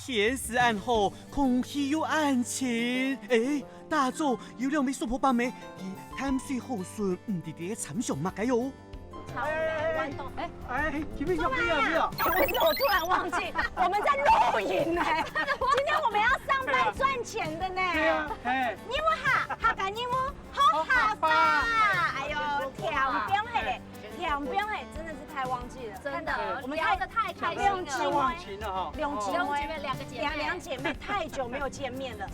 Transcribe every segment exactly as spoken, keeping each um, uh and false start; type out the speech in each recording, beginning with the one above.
天時恁好，空氣又恁清。欸，打早有兩位叔婆伯姆，佢淡水好順，毋知在該參詳麼个喲。哎，哎，哎，哎，哎，你們要不要，不要？不是，我突然忘記，我們在錄影呢。今天我們要上班賺錢的呢。對啊，哎。你們好，客家人 好客話。哎喲，天邊嘿，天邊嘿，真的是太忘記了。真的，看到我們太，聊得太開心了。太忘情了哈。兩姊妹，兩姊妹，兩個姐妹。兩，兩姊妹太久沒有見面了。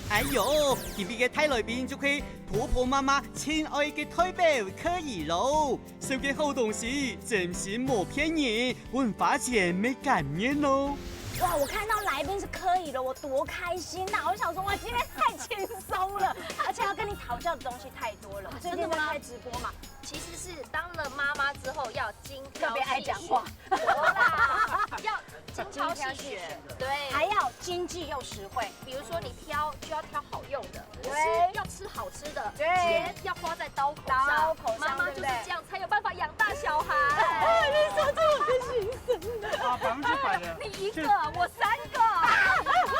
哎喲，今日个大來賓就係婆婆媽媽親愛个代表可以咯。 食个好東西，真心無騙人，分花錢乜甘願咯。哇，我看到來賓是可以了，我多開心呐！我想說，哇，今天太輕鬆了，而且要跟你討教的東西太多了。啊，最近在開直播嘛，真的嗎？其實是當了媽媽之後要精挑細選。特別愛講話。有啦，要精挑細選，精挑細選。對。還要經濟又實惠。比如說你挑就要挑好用的， 吃要吃好吃的，對。錢要花在刀口上，刀口上，媽媽就是這樣才有辦法養大小孩。對不對？哎，你說出我的心聲了。啊，百分之百的。你一個，我三個。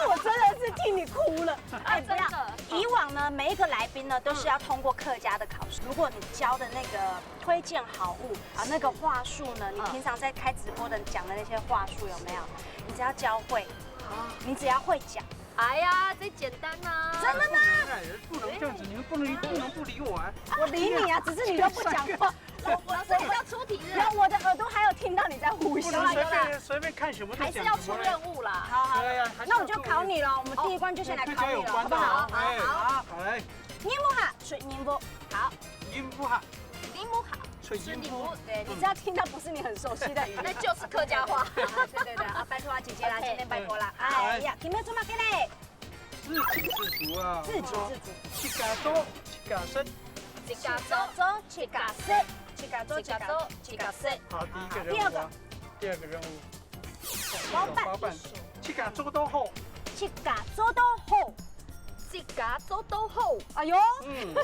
我真的是替你哭了。哎，不要。啊，真的。以往呢，每一個來賓呢，都是要通過客家的考試。如果你教的那個推薦好物啊，那個話術呢，你平常在開直播的講的那些話術有沒有？你只要教會，你只要會講， 哎呀，這簡單啊。真的嗎？不能這樣子，你們不能，不能不理我啊。我理你啊，只是你都不講話。我，我，所以要出題是不是？有，我的耳朵還有聽到你在呼吸。不能隨便，隨便看什麼都講出來。還是要出任務啦。好，好，對啊，還是要出任務。那我就考你了，我們第一關就先來考你了，好不好？好，好，好。哎，好，好，來。任務哈，出任務。好。任務哈。 你母好，出任務。對，你只要聽到不是你很熟悉的語言，那就是客家話。啊，對對對，啊，拜託啊，姐姐啦，OK。今天拜託啦。嗯。哎呀，今日做麼个咧？自給自足啊。自給自足。自家做，自家食。自家做，自家食，自家做，自家做，自家食。好，第一個任務啊。好，第二個。第二個任務。 老闆，老闆，自家做到好。自家做到好。自家做到好。哎喲，嗯。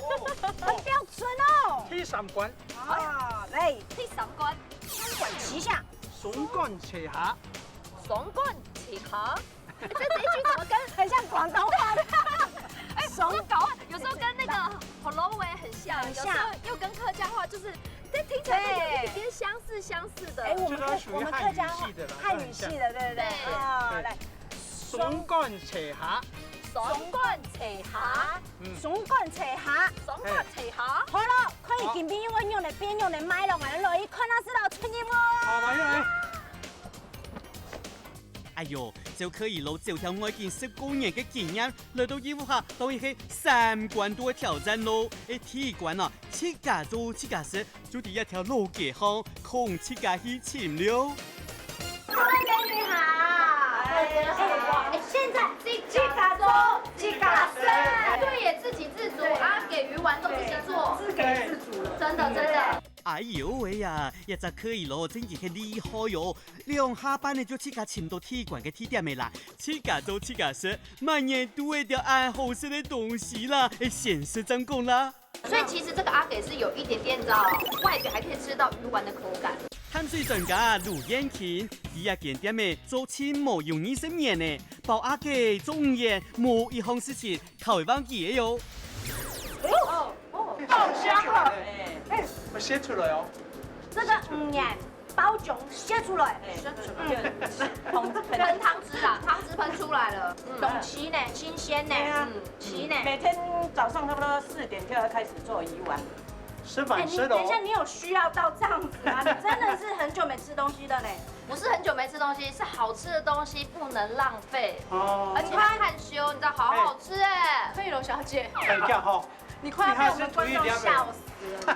很標準哦。第三關。啊，來。第三關。雙管齊下。雙管齊下。雙管齊下。這，這一句怎麼跟，很像廣東話的。哎，雙，我搞，有時候跟那個Hello喂很像，很像。有時候又跟客家話，就是，這聽起來就有一點點相似相似的。哎，我們客，就是它屬於漢語系的啦，我們客家話，漢語系的，對不對？對。啊，對。來。 雙管齊下。雙管齊下。嗯。雙管齊下。雙管齊下。好了，看你今晡日愛仰般變，仰般賣弄啊，來，看下是老春英哦。好，來，來。哎喲，就可以摎走跳外景十過年个經驗，來到這屋下，當然係三關都愛挑戰咯。哎，第一關啊，自家做自家食， 就在這條老街項，空自家去尋了。各位美女好。哎，哎，現在自家做自家食。對耶，自給自足，阿給魚丸都自己做。自給自足了。真的，真的。哎喲喂呀，這隻可以咯，真經係厲害喲！兩下半呢就自家尋到第一關个地點个啦，自家做自家食，滿眼都係兜恁好食个東西啦，哎，先食正講啦。 所以其實這個阿給是有一點點，你知道，外表還可以吃到魚丸的口感。淡水專家盧燕琴，佢這間店仔做盡無有二十年呢，包阿給做五年，無一項事情，頭一棒佢个喲。哦，哦，爆香了。哎，會洩出來哦。這個五年 包種洩出來。哎，嗯。噴湯汁啦，湯汁噴出來了。嗯。當鮮呢，新鮮呢。對啊。嗯。鮮呢。每天早上差不多四點就要開始做魚丸。食飯食咯。哎，你等一下，你有需要到這樣子嗎？你真的是很久沒吃東西了呢。不是很久沒吃東西，是好吃的東西不能浪費。哦。而且要害羞，你知道，好好吃哎。可以了，小姐。等一下哈， 你快要被我們觀眾笑死了。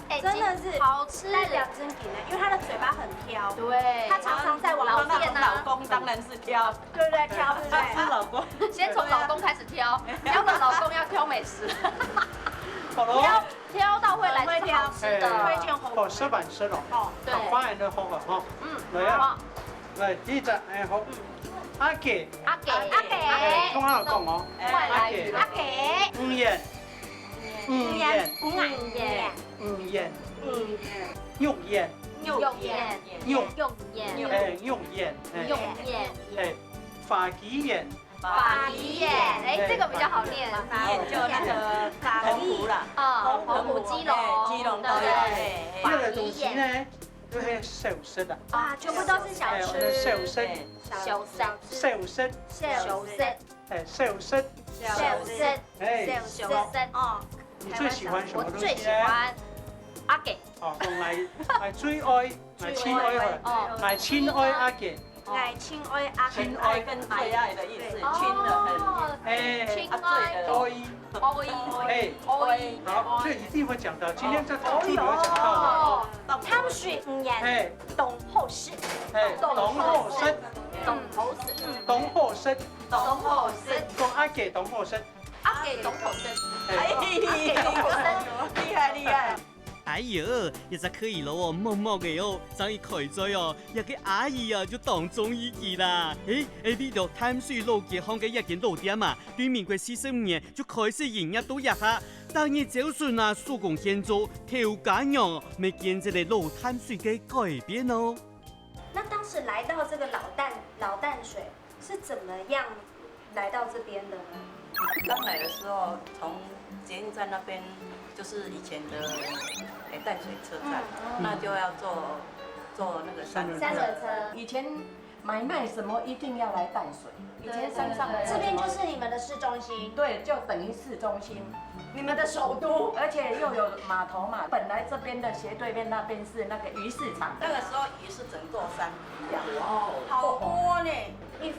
哎，真的是好吃。代表真品的，因為他的嘴巴很挑。對。他常常在網路上，老店啊。老公當然是挑。對不對？挑，對不對？是老公。先從老公開始挑，挑了老公要挑美食。好咯。挑，挑到會來就是好吃的。很會挑。哎，推薦好吃。哦，食飯食咯。哦，對。好，發言的好啊，哈。嗯，來啊。好。 來，第一隻，哎，好。嗯。阿給。阿給。阿給。阿給，聽好講哦。哎。外來語。阿給。五元。五元。五元。五元。五元。五元。六元。六元。六。六元。哎，六元。哎。六元。哎。花旗園。花旗園，哎，這個比較好念。花旗園就那個澎湖啦。哦，澎湖、基隆，哎，基隆都有，對不對？哎，哎。這個東西呢，就係小食啊。啊，全部都是小吃。哎，小食。哎，小食。小食。小食。哎，小食。小食。哎，小食。哦。你最喜歡什麼東西呢？我最喜歡阿給。哦，講來，來，最愛，來，親愛的，哦。來，親愛阿給。 𠊎親愛阿姐。親愛跟最愛的意思，哦，親的很。哎，親愛，啊，最的。愛。愛。哎，愛。好，這一定會講到，今天在考題有講到的哦。哦，淡水語言，哎。當好食。哎，當好食。當好食。當好食。當好食。講阿姐當好食。阿姐當好食。哎，阿姐當好食。厲害，厲害。 哎喲，這隻可以了哦，默默个哦，正一開嘴哦，這個阿姨啊就當中意佢啦。嘿，哎，為著淡水老街項个這間老店啊，對民國四十五年就開始營業到這下。逐日朝晨啊，手工現做豆莢娘，乜見證了老淡水个改變哦。那當時來到這個老淡，老淡水， 是怎麼樣來到這邊的呢？剛來的時候，從捷運站那邊，就是以前的，誒，淡水車站，嗯，嗯。那就要坐，坐那個三輪車。三輪車。以前買賣什麼一定要來淡水，以前山上的，對，對，對。這邊就是你們的市中心。對，就等於市中心。 你們的首都，而且又有碼頭嘛，本來這邊的斜對面那邊是那個魚市場。那個時候魚是整座山一樣。哇哦。好多呢，一府、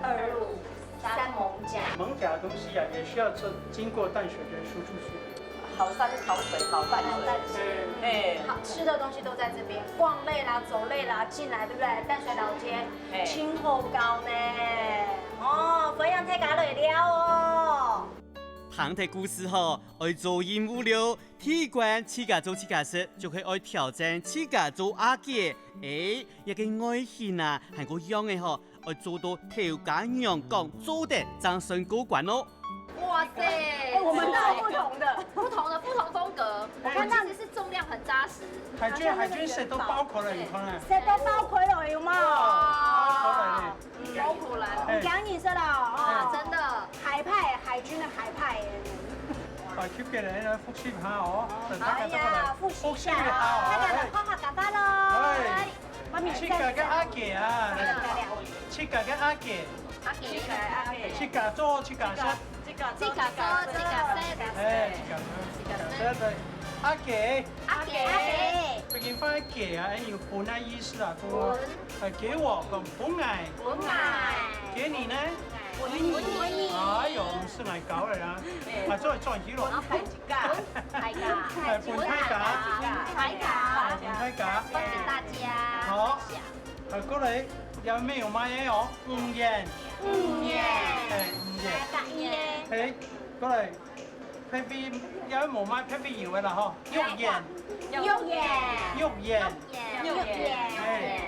二路、三艋舺。艋舺的東西啊，也需要經過淡水的輸出區。好山好水好淡水。好淡水。哎。好吃的東西都在這邊，逛累啦，走累啦，進來，對不對？淡水老街，哎。真好搞呢。哦，歡迎大家來尞哦。 聽忒故事吼，愛做任務了。第一關自家做自家食，就係愛挑戰自家做阿姐。誒，這個外形啊，還過樣仔吼，愛做到豆莢娘講做得正算過關哦。哇塞，哎，我們做不同的。不同的，不同風格。我看其實是重量很扎實。海軍，海軍食都包括了，你看啊。食都包括了，有無？哇，包括了呢。 包括了。哎。你講你說的哦。啊，真的。海派，海軍的海派耶。啊，去別人來複習一下哦。哎呀，複習一下哦。複習一下哦。大家來看客家話咯。哎。媽咪，自家个阿姐啊。漂亮，漂亮。自家个阿姐。阿姐。自家阿姐。自家做，自家食。自家做，自家食。哎，自家做，自家食。阿姐。 阿給。阿給。北京話个給啊，有分个意思啊，講，分。呃，給我，講分𠊎。分𠊎。給你呢？分你。分你。哎喲，毋使𠊎教个啊，啊，做轉去咯。分大家。分大家。哎，分大家。分大家。分大家。分給大家。好，呃，過來，這面有賣个哦，五元。五元。哎，五元。來，五元。哎，過來。 別位也無賣，別位有个啦吼，六元。六元。六元。六元。哎，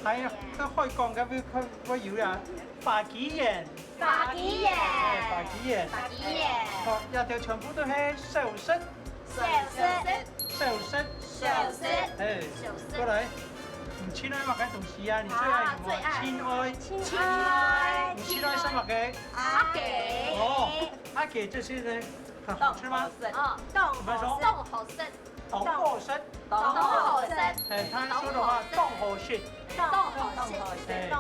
還有，該海港該位看，會有啊，花旗園。花旗園。哎，花旗園。花旗園。好，這條全部都係小食。小食。小食。小食。哎，小食。過來，你最愛麼个東西啊？你最愛什麼？啊，最愛。親愛。親愛。你最愛什麼个？阿給。哦，阿給這些呢？ 很好吃嗎？哦，當好食。怎麼說？當好食。當好食。當好食。哎，他說的話，當好食。當好食。哎，哦，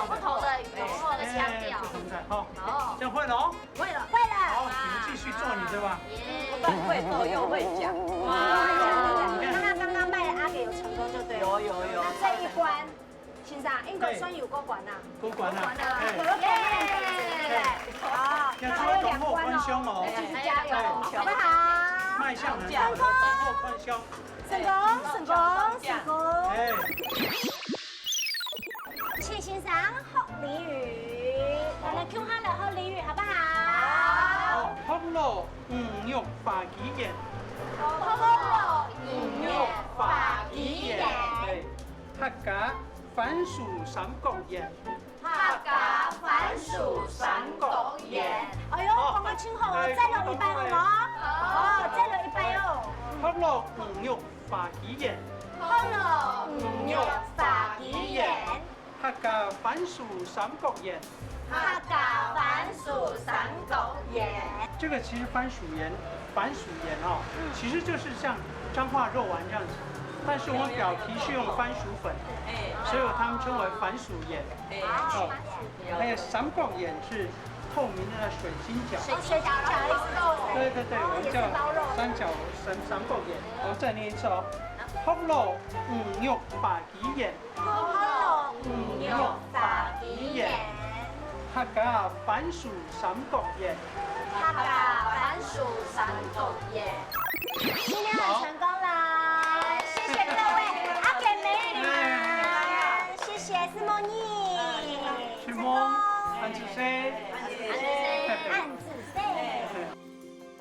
不同的語言，那個腔調。哎，不同的哈。哦。這樣會了哦。會了。會了。好，你們繼續做你的吧。耶。不但會做又會講。哇。你看。那他剛剛賣的阿給有成功就對了。有，有，有。那這一關 先生，應該算有過關啦。過關啦，過關啦，哎。有過關啦，對不對？好，要做到好看相哦。那還有兩關哦，繼續加油，哎。好不好？邁向難關，做到好看相。成功，成功，成功。哎。請先生學俚語，咱們共下來學俚語，好不好？好，學老魚肉花旗園。學老魚肉花旗園。哎。 客家番薯三角圓。客家番薯三角圓。哎喲，講得真好哦，再來一擺好無？哦，再來一擺哦。學老魚肉花旗園。學老魚肉花旗園。客家番薯三角圓。客家番薯三角圓。这个其实番薯圆，番薯圆哦，其实就是像彰化肉丸这样子，但是我们表皮是用番薯粉，所以他们称为番薯圆。哦，还有三角圆是透明的水晶饺。水晶饺。对对对，我们叫三角三三角圆。我再念一次哦，福佬魚肉粑粑圓。 福佬魚肉粑粑圓。客家番薯三角圓。客家番薯三角圓。今天很成功了，谢谢各位阿给美女们，谢谢思梦你，春梦，安子生。安子生。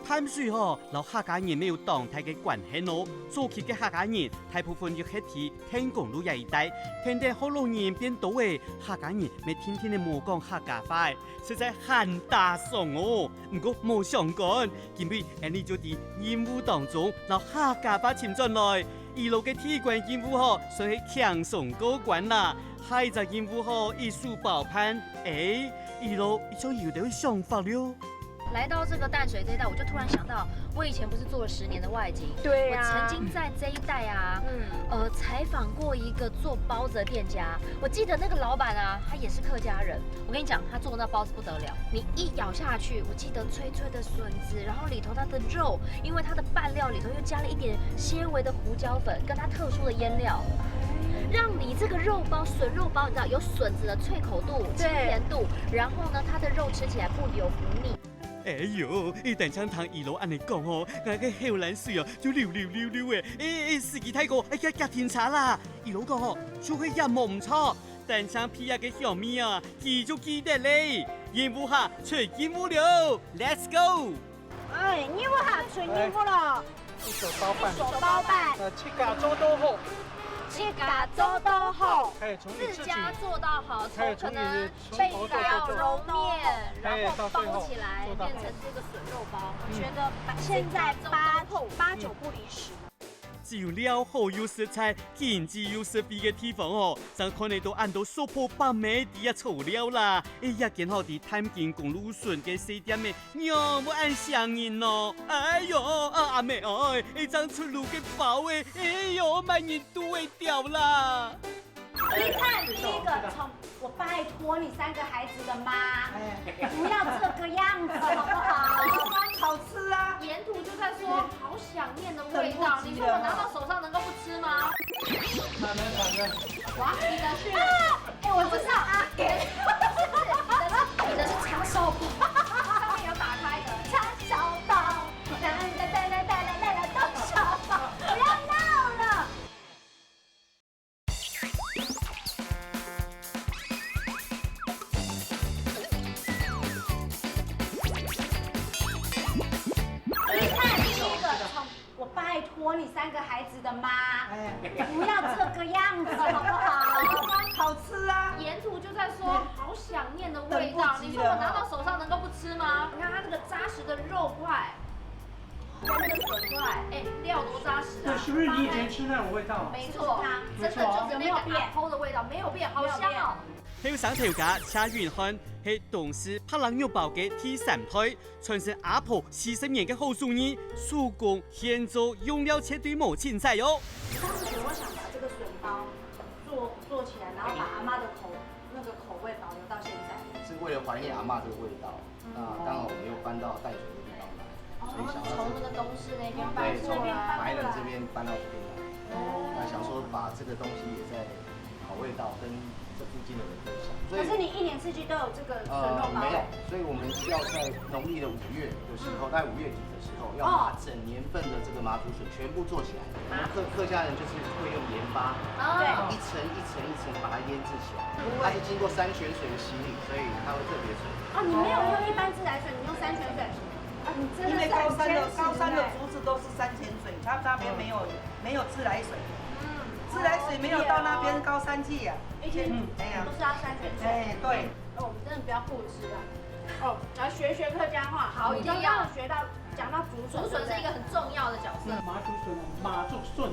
淡水吼，摎客家人乜有當大个關係哦。早期个客家人，大部分又歇在天公路這一帶，跈等福佬人變多仔，客家人乜定定仔無講客家話仔，實在還打爽哦。毋過無相干，今晡日𠊎俚就在任務當中，摎客家話尋轉來。一路个第一關任務吼，算係輕鬆過關啦。下一隻任務吼，一手包辦。誒，一路，你就有兜想法了。 來到這個淡水這一帶，我就突然想到，我以前不是做了十年的外景，對啊。我曾經在這一帶啊，嗯。呃，採訪過一個做包子的店家。我記得那個老闆啊，他也是客家人。我跟你講，他做的那包子不得了，你一咬下去，我記得脆脆的筍子，然後裡頭它的肉，因為它的拌料裡頭又加了一點些微的胡椒粉，跟它特殊的醃料，讓你這個肉包，筍肉包，你知道有筍子的脆口度、對。清甜度，然後呢，它的肉吃起來不油不膩。 哎喲，一單淨聽一路恁仔講吼，𠊎个口涎水哦，就流流流流仔。哎哎，司機大哥，哎呀，遽停車啦！一路講吼，就係這無毋著，單淨鼻這个香味啊，佢就記得咧。任務下出任務了，Let's go！哎，任務下出任務了。一手包辦。一手包办。呃，自家做到好。自家做到好。哎，從你自己。自家做到好，從可能 从头做做做。被刀揉面，然后包起来，哎，到最后。变成这个笋肉包。我觉得现在八，八九不离十。只有料好又實在，經濟又實惠个地方哦，正看得到恁多叔婆伯姆在這坐尞啦。哎呀，這間好在淡金公路脣个細店仔，仰會恁惜人哦？哎喲，啊，阿姆哀，一張出爐个包仔，哎喲，滿人肚會掉啦！你看，第一个从 我拜托你三个孩子的妈，哎。不要这个样子，好不好？好吃啊。沿途就在说，好想念的味道。等不及了。你说我拿到手上能够不吃吗？惨了，惨了。哇，你的是，啊，哎，我知道啊，不是，你的是，你的是叉烧包，上面有打开的。叉烧包，来来来来来来来，叉烧包，不要闹了。 你看，第一个从，我拜托你三个孩子的妈，哎。不要这个样子，好不好？好吃啊。沿途就在说，好想念的味道。等不及了。你说我拿到手上能够不吃吗？你看它那个扎实的肉块， 跟那个笋块，哎，料多扎实啊！那是不是你以前吃那种味道？没错，真的就是那个阿婆的味道，没有变，好香哦。後生頭家謝允漢係東勢白冷肉包个第三代，傳承阿婆四十年个好手藝，手工現做，用料絕對無凊彩哦。當時我想把這個筍包做，做起來，然後把阿嬤的口，那個口味保留到現在。是為了懷念阿嬤這個味道。 那剛好我們又搬到淡水的地方來，所以想要從那個東勢那邊搬出來。對，從白冷這邊搬到這邊來。那想說把這個東西也再口味到跟這附近的人分享。所以，可是你一年四季都有這個筍肉包？呃，沒有，所以我們是要在農曆的五月的時候，在五月底的時候，要把整年份的這個麻竹筍全部做起來。我們客，客家人就是會用鹽巴，哦。一層一層一層把它醃製起來，它是經過山泉水的洗禮，所以它會特別純。 哦，你沒有用一般自來水，你用山泉水。啊，你真的是很堅持呢。因為高山的，高山的竹子都是山泉水，它那邊沒有，沒有自來水。嗯。自來水沒有到那邊高山去呀。以前，嗯，哎呀。都是要山泉水。哎，對。哦，我們真的不要固執啊。哦，來學學客家話。好，一定要。你剛剛有學到，講到竹筍，竹筍是一個很重要的角色。對不對？嗯，麻竹筍，麻竹筍。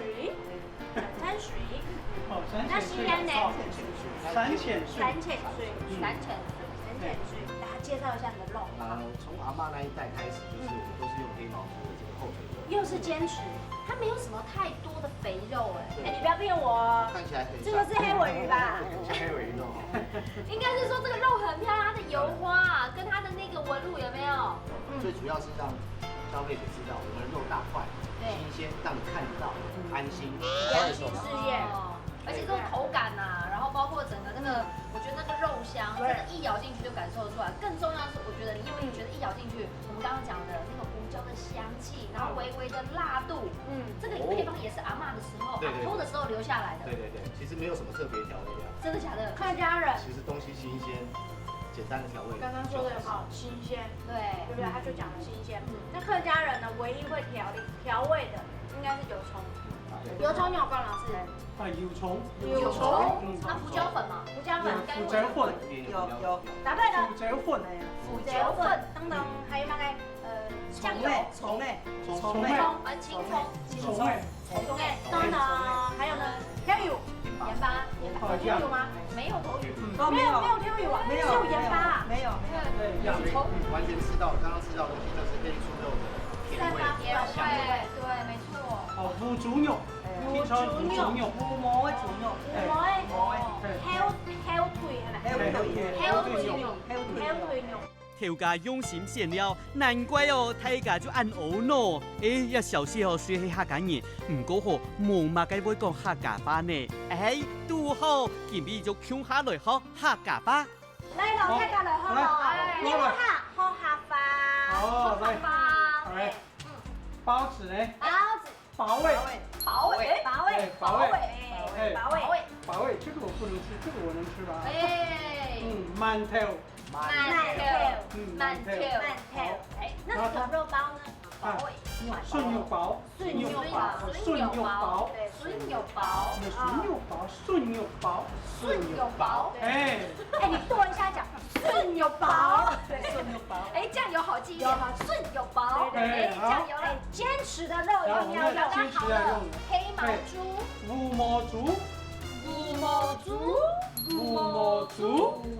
水，山水。哦，山泉水。那西安呢？哦，山泉水。山泉水。山泉水，嗯。山泉水。山泉水，大家介绍一下你的肉。呃，从阿嬷那一代开始，就是我们都是用黑毛猪的这个后腿肉。又是坚持，它没有什么太多的肥肉哎。对。哎，你不要骗我哦。看起来很像。这个是黑尾鱼吧？很像黑尾鱼肉哦。应该是说这个肉很漂亮，它的油花啊，跟它的那个纹路有没有？嗯。最主要是让消费者知道我们的肉大块，对。新鲜，让你看得到，安心。良心事业。哦，而且这个口感啊，然后包括整个那个，我觉得那个肉香，对。真的一咬进去就感受得出来。更重要的是，我觉得你有没有觉得一咬进去，我们刚刚讲的那个胡椒的香气，然后微微的辣度，嗯。这个配方也是阿嬷的时候，对，对，对。阿婆的时候留下来的。对，对，对，其实没有什么特别调味料。真的假的？客家人。其实东西新鲜，简单的调味。刚刚说的很好，新鲜，对。对不对？他就讲了新鲜。嗯。那客家人呢，唯一会调理，调味的应该是油葱。啊，对。油葱你有放，老师？啊，油葱。油葱，嗯。那胡椒粉嘛？胡椒粉。胡椒粉。有，有。搭配了。胡椒粉。哎呀。胡椒粉。等等，还有那个，呃，酱油。葱。葱。葱，啊，青葱。青葱。葱。 对，当然，还有呢，调味，盐巴，盐巴，哦，有调味吗？没有调味。嗯，都没有。没有，没有调味啊，没有，只有盐巴啊。没有，没有。对，对，对。完全吃到，刚刚吃到的东西就是黑猪肉的甜味、香味。甜味，对，没错。哦，烏豬肉，哎。烏豬肉。烏毛个豬肉。烏毛个，哎。烏毛个，烏毛个，哎。後，後腿，係咪？後腿。後腿肉。後腿肉。後腿肉。 頭家用心選料，難怪哦，大家就恁𧩣腦。哎，這小謝哦，雖係客家人，毋過吼，無麼个會講客家話呢。哎，堵好，今晡日就共下來學客家話。來咯，好，大家來學咯。來，哎，來，來。你學，學客話。好，來。學客話。來。哎，嗯。包子呢？包子。 包仔。包仔，包仔，哎，包仔，包仔，哎，包仔，包仔。包仔，這個我不能吃，這個我能吃吧？哎。嗯，饅頭。饅頭，嗯，饅頭，饅頭。饅頭。好。哎，那個牛肉包呢？啊，包仔。筍肉包，筍肉包，筍肉包，筍肉包。對，筍肉包。筍肉包，筍肉包，筍肉包。哎。哎，你剁一下講， 筍肉包。對，筍肉包。哎，這樣有好記一點。有好記。筍肉包。對，對，對。哎，這樣有了。好。哎，堅持的肉一定要用。然後我們要堅持要用。黑毛豬。哎，烏毛豬。烏毛豬。烏毛豬。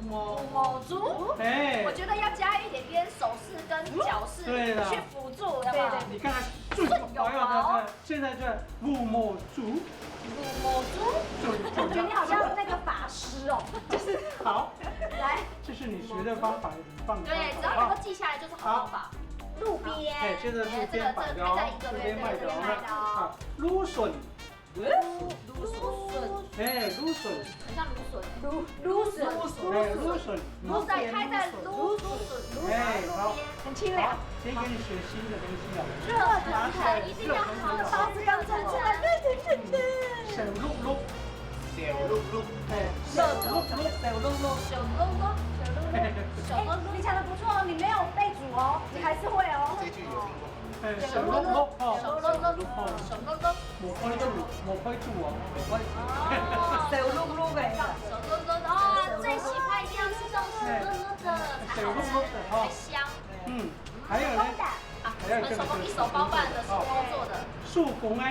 烏毛豬。哎。我覺得要加一點點手勢跟腳勢，對啦。去輔助，有沒有？對，對。你剛才筍肉包要不要看？ 現在叫烏毛豬。烏毛豬？對，對。我覺得你好像那個法師哦，就是，好。來。這是你學的方法，很棒，對，很棒。只要能夠記下來就是好方法。好。路邊。哎，現在路邊擺的哦，哎，這個，這個，路邊賣的哦。這個，這個，這個賣的哦。啊，蘆筍。蘆筍。哎，蘆筍。很像蘆筍。蘆，蘆筍。哎，蘆筍。蘆筍開在蘆，蘆筍，蘆筍路邊。哎，好。很清涼。好。 今天給你學新的東西哦。熱騰騰，一定要好好地包子剛蒸出來，對，對，對，對。小蘆蘆。小蘆蘆。哎，小蘆蘆，小蘆蘆。小蘆蘆，小蘆蘆，小蘆蘆。哎，你講得不錯哦，你沒有背祖哦，你還是會哦。這句有聽過。哎，小蘆蘆，哦。小蘆蘆，哦。小蘆蘆。 無開煮，無開煮哦。無開煮。哦。小蘆蘆个。小蘆蘆，哦，最喜歡一定要吃這種小蘆蘆的，才好吃，小蘆蘆的，哦。才香。嗯，還有呢？手工的。啊，還有這個我們手工一手包辦的，手工做的。哦，手工的。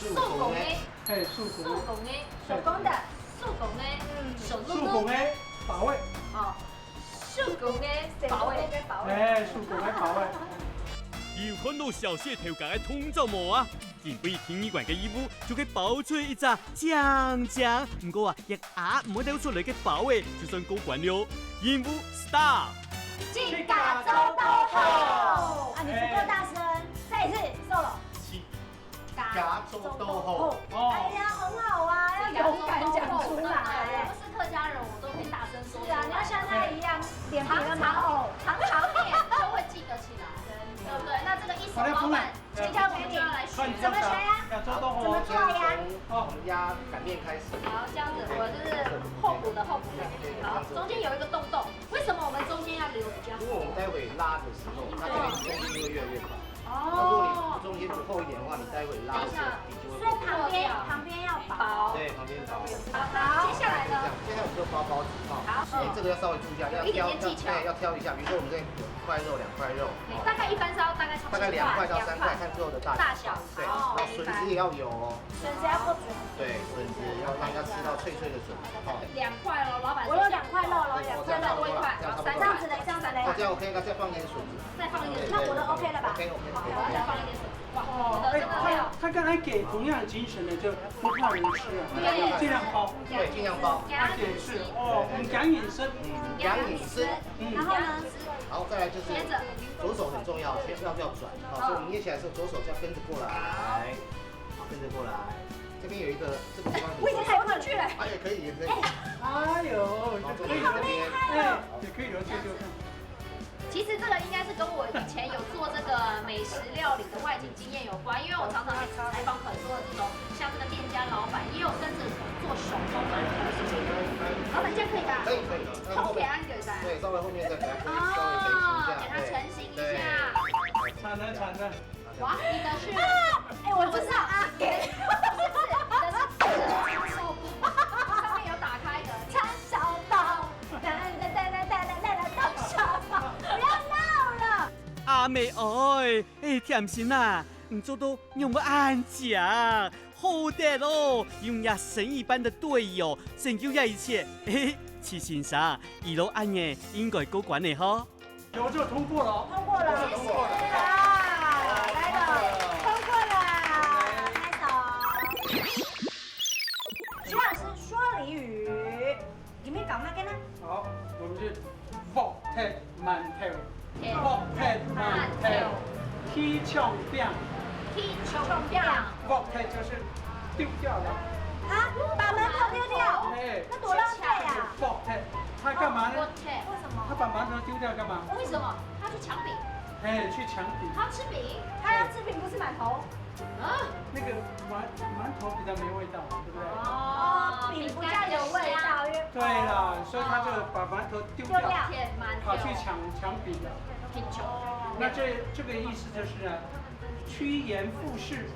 手工的。嘿，手工的。手工的。手工的。手工的。嗯。小蘆蘆。手工的，包仔。哦。 手工个包仔。哎，手工个包仔。有看到小謝頭家个動作無啊？因為第二關个任務就係包出一隻靚靚，毋過啊，一下毋會流出來个包仔，就算過關了。任務start！自家做到好。啊，你不夠大聲，再一次，solo。自 家做到好。哦。哎呀，很好啊，要勇敢講出來。對，我不是客家人，我都可以大聲說出來。是啊，你要像他一樣，臉皮那麼厚。常常，常常念就會記得起來，對不對？那這個一手包辦，好嘞，接下來我們就要來怎么学啊？怎么做呀？从压擀面开始。好，这样子，我就是候补的，候补的。好，中间有一个洞洞，为什么我们中间要留比较？因为我们待会拉的时候，它这边空间就会越来越薄。哦。那如果你中间不厚一点的话，你待会拉的时候，你就会所以旁边，旁边要薄。薄。对，旁边薄。好，接下来呢？这样，现在我们就包包子哈。好。哎，这个要稍微注意一下，要挑，有一点点技巧。要，对，要挑一下。比如说我们这边有一块肉、两块肉，哦，大概一般是要大概差不多大概两块到三块，两块，看最后的大小。大小。对，哦，然后笋子也要有哦。明白。 笋子要不准。对，笋子要让它吃到脆脆的笋子，哦。两块咯，老板说我有两块肉咯，对，两块肉。再多一块，这样差不多。好，三块。这样子嘞，这样子嘞。哦，这样OK，那再放一点笋子。再放一点。那我的OK了吧？OK，OK，OK。好，再放一点笋子。哇，哦，哎，他，他刚才给同样精神的，就不怕人吃啊，对。尽量包。对，尽量包。而且是，哦，很讲隐身。嗯，讲隐身。嗯。然后呢？好，再来就是左手很重要，先要不要转？好，所以我们捏起来的时候，左手就要跟着过来。 好，跟着过来。这边有一个，这个地方很我已经太困了。哎，可以，也可以。哎呦，好，这个你好厉害哦！哎，也可以了，这就看。其实这个应该是跟我以前有做这个美食料理的外景经验有关，因为我常常采访很多的这种像这个店家老板，也有跟着做手工嘛。老板，这样可以吧？可以，可以。通给他一点噻。对，稍微后面再给他，可以稍微成型一下。哦，给他成型一下。对。对。惨了，惨了。 哇，你的是？啊，哎，我知道啊，给。不是，不是，你的是叉烧包，上面有打开的。叉烧包，哒哒哒哒哒哒哒哒，叉烧包，不要闹了。阿妹哀，哎，甜心啊，你做到仰會恁靚，好得哦，有若神一般的隊友，拯救這一切。嘿嘿，徐先生，一路恁樣應該過關了吼。 有就通过了哦。通过了，谢谢啦，来了，通过了，拍手。徐老师说俚语，里面搞那个呢？好，我们是鑊忒馒頭，鑊忒馒頭，鐵腸餅，鐵腸餅，鑊忒就是丢掉了。啊，把馒头丢掉？哎，那多浪费啊！鑊忒，他干嘛呢？为什么？他把馒头丢掉干嘛？为什么？他去抢饼。哎，去抢饼。他要吃饼？他要吃饼，不是馒头。啊？那个馒，馒头比较没味道嘛，对不对？哦，饼比较有味道，因为对啦，所以他就把馒头丢掉，丢掉。跑去抢，抢饼了。那这，这个意思就是呢，趋炎附势。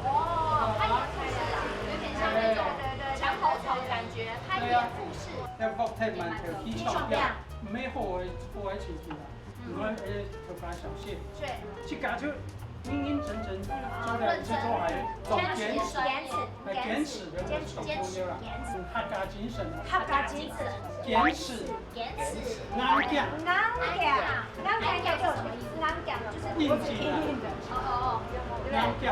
哦，他也附势啊，有点像那种墙头草的感觉，他也附势。要鑊忒馒頭，鐵腸餅，毋係好个，好个情形啊。 你看，哎，頭髮小謝，對。自家就認認真真做了，一直做下去，做堅持，堅持，哎，堅持，堅持，堅持，堅持，客家精神啊，客家精神，堅持，堅持，硬頸，硬頸，硬頸叫什麼意思？硬頸就是脖子硬硬的，硬頸，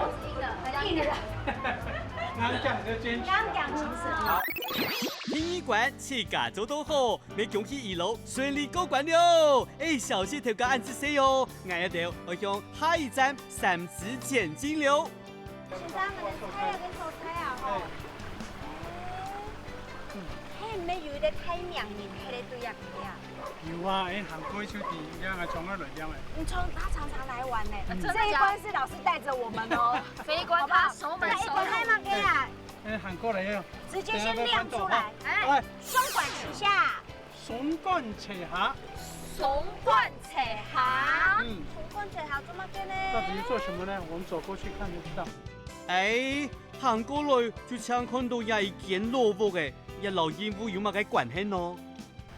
硬頸就堅持，硬頸精神。好，第二關自家做到好， 也恭喜一路順利過關了！哎，小謝頭家恁仔細哦，𠊎兜愛向下一站三芝前進了。先生，𠊎兜猜啊，𠊎兜猜啊，吼。嗯。嘿，毋係有一個大名人，係咧對啊，對啊。有啊，哎，行過就知，這樣啊，從哪來這樣哎。你從，他常常來玩呢，嗯。這一關是老師帶著我們哦。這一關他熟門熟路。好不好？那一關還蠻給啊。哎，行過來呀。直接先亮出來。哎。哎。雙管齊下。 雙管齊下。雙管齊下。嗯。雙管齊下做麼个呢？到底是做什麼呢？我們走過去看就知道。哎，行過來就正看到這一間老屋哎，這摎任務有麼个關係呢？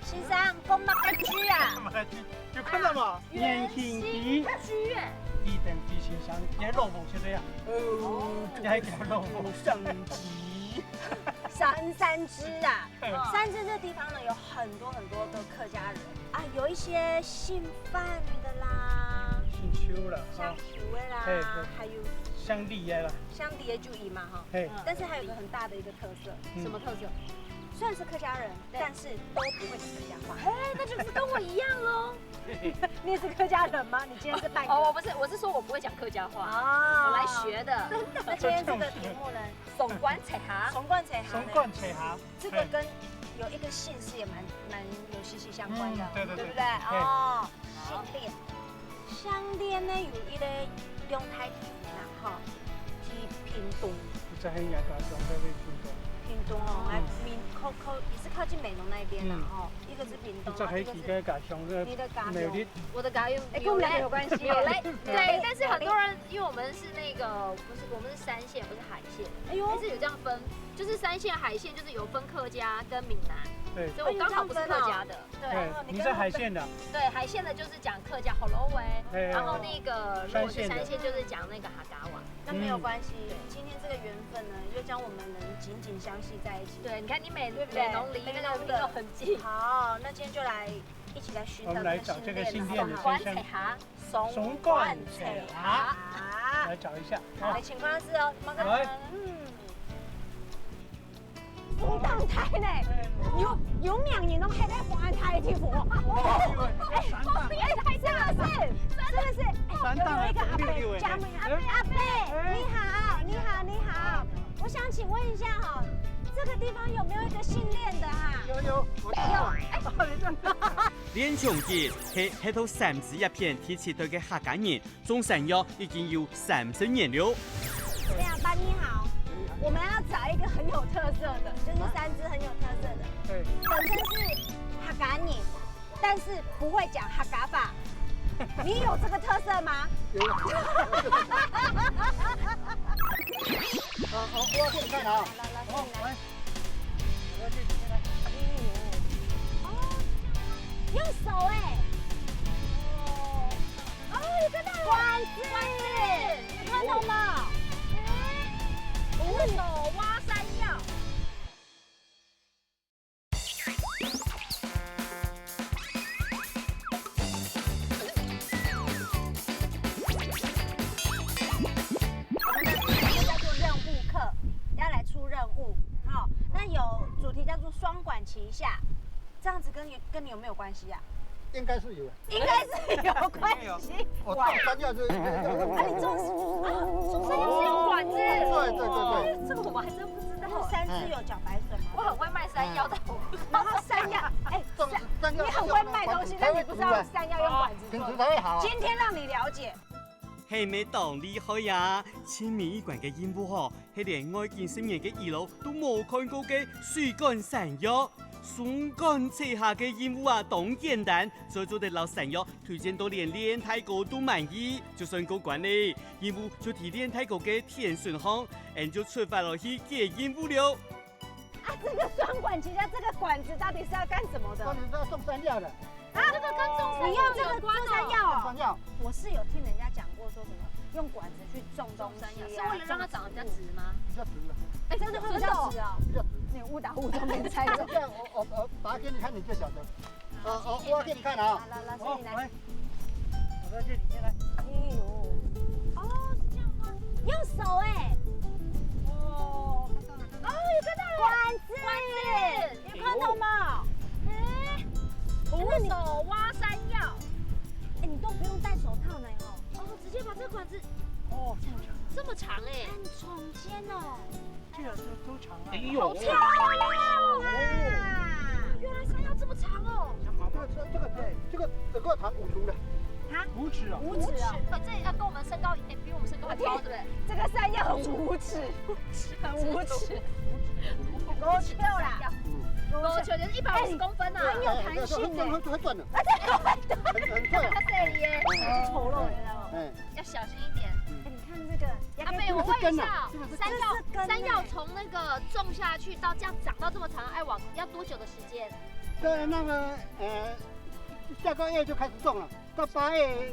先生，講麼个劇啊？麼个劇？有看到嗎？啊，圓形的。圓形的劇院。一等飛行箱，這老屋就這樣。哦，這一間老屋。上集。三，三芝啊。 嗯。三芝這地方呢，有很多很多的客家人啊，有一些姓范的啦，姓邱的，像邱的啦，啊。嘿，嘿。還有像李的啦。像李的就有嘛，哈。嘿。但是還有一個很大的一個特色，嗯。什麼特色？雖然是客家人，對。但是都不會講客家話。哎，那就是跟我一樣咯。你也是客家人嗎？你今天是半個？哦，我不是，我是說我不會講客家話，哦。我來學的。真的？那今天這個題目呢？雙管齊下。雙管齊下呢？雙管齊下。 這個跟有一個姓氏也蠻，蠻有息息相關的，嗯，對，對，對。對不對？對。哦，姓連。姓連呢，有一個兩大地方啊，好，去屏东。你在黑牙家乡在位屏东。屏东哦，嗯。哎，靠，靠，也是靠近美浓那一边啦，嗯。哦，一个是屏东，你在黑牙家乡的，你的家乡。我的家乡，哎，跟我们两个有关系耶。有嘞，对，但是很多人，因为我们是那个，不是，我们是山线，不是海线，哎呦。还是有这样分，就是山线、海线，就是有分客家跟閩南，对。所以我刚好不是客家的。 对，哎，你是海线的。对，海线的就是讲客家福佬话，哎，然后那个如果是山线的，山线就是讲那个客家话。那没有关系，嗯。今天这个缘分呢，又将我们能紧紧相系在一起。对，你看你美，美浓离那个屏东很近。好，那今天就来一起来寻找这个新店的，我们来找这个新店的，好不好？先生。松管菜哈。松管菜哈。来找一下。好，来，请看字哦，慢慢看。来。嗯。 风当大呢，有，有名人都还在风当大的地方。哦，哎，哎，是不是？是不是？哎，有，有一个阿伯，讲阿伯，阿伯，你好，你好，你好。我想请问一下哈，这个地方有没有一个姓练的哈？有，有，我知道。有，哎。練長記係，係到三芝這片第七代个客家人， 種山藥已經有三十年了。阿伯你好，我們要找一個很有特色的，就是三芝很有特色的。對。本身是客家人，但是不會講客家話。你有這個特色嗎？有。啊，好，我給你看啊。來，來，來，好，來。 哦，用手哎。哦，有看到了。管子，管子，有看到嗎？哎，徒手挖山药。 我們的主題叫做任務課，要來出任務。好，那有主題叫做雙管齊下，這樣子跟你，跟你有沒有關係啊？應該是有。應該是有關係。我種山藥是，啊，你種，啊，種山藥是有管子。對，對，對，對。哎，這個我們還真不知道。那三芝有茭白筍嗎？我很會賣山藥，但我不知道。然後山藥，哎，種山藥，你很會賣東西，但你不知道山藥用管子做的。品質才會好啊。今天讓你了解。 係毋係當厲害呀？盡尾一關个任務吼，係連外景十年个遺老都無看過个水管山藥。雙管齊下个任務啊，當簡單，就做得摎山藥推薦到連練大哥都滿意，就算過關咧。任務就在練大哥个天順項，𠊎就出發落去解任務了。 啊，這個雙管齊下，這個管子到底是要幹什麼的？管子是要種山藥的。啊，這個跟種山藥有關哦。你用這個做山藥哦？種山藥。我是有聽人家講過，說什麼用管子去種東西啊，種山藥，是為了讓它長得比較直嗎？比較直啊。哎，真的會比較直哦。比較直。你誤打誤撞被猜中。這樣我，我，我拔給你看，你就曉得。啊，我挖給你看啊。來，來，來，好，你來。來。 我在這裡面來。哎呦，哦，是這樣嗎？用手哎。哦，看到了，看到了。哦，有看到了。管子，管子，有看到嗎？哎，徒手挖山藥。哎，你都不用戴手套呢，吼。哦，直接把這個管子，哦，這麼長。這麼長哎。很長間哦。 這個都，都長啊。哎呦。好漂亮啊！原來山藥這麼長哦。這個，這個，這個，這個整個長五尺的。啊？五尺啊。五尺啊。這要跟我們身高，哎，比我們身高還高，對不對？這個山藥很五尺，很五尺。五尺啦。嗯。五尺就是一百五十公分啊。哎，很有彈性呢。哎，這樣會，會斷的。啊，對，會斷。很，很脆啊。它這裡耶。哎。醜陋，你知道嗎？哎。要小心一點。嗯。哎，你看這個， 阿伯，我問一下哦，這個是根啊。山藥，這個是根欸。山藥從那個種下去到這樣長到這麼長，愛往，要多久的時間？在那個，呃，下個月就開始種了，到八月